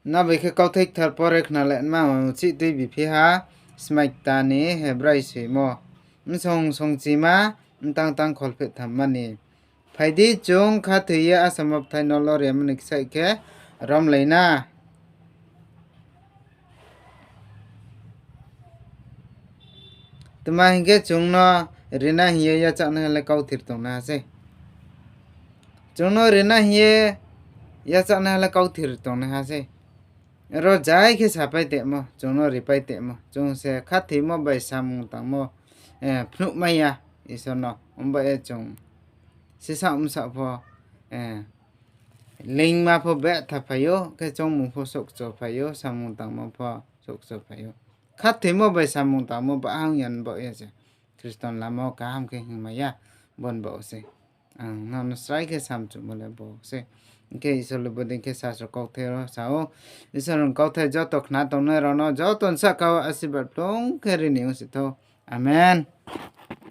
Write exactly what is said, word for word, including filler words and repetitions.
Nrao bai khe Kauthai Kthar pore khna le ma uchih tuibi phi ha, Smai Kta ni Hebrai soimo, bsong songchima, mtang tang kholpheh thamma ni. Phai di, chung khathoi ye asamo bthai no lorimo ni kchaih khe romlai na. Tma hing khe, chung no rina hing ye yachaknaiha le kauthir tongnaiha sei. Chung no rina hing ye yachaknaiha le kauthir tongnaiha sei. Ro jai khe sapai tongmo, chung no ripai tongmo, chung se khathoimo bai samung tangmo phnuhmai ya Isor no. Omba ye chung sisa bsa pho, leingma pho behtha phai ou, khe choungmung pho souhkcho phai ou, samung tangmo pho souhkcho phai ou. Khathoimo bai samung tangmo bahang ya ni baoh ye se Khristo ni lama wo kaham khe hingmai ya, bo ni baoh sei. Ang nrao no srai khe samchumo le bo sei. Hing khe Isor le bodei khe sasro kauthai ro sa ou. Isor ni kauthai joto khna tongnai rao no joto ni sahka wo asirbad plung khe ri ni ong si thou. Amen.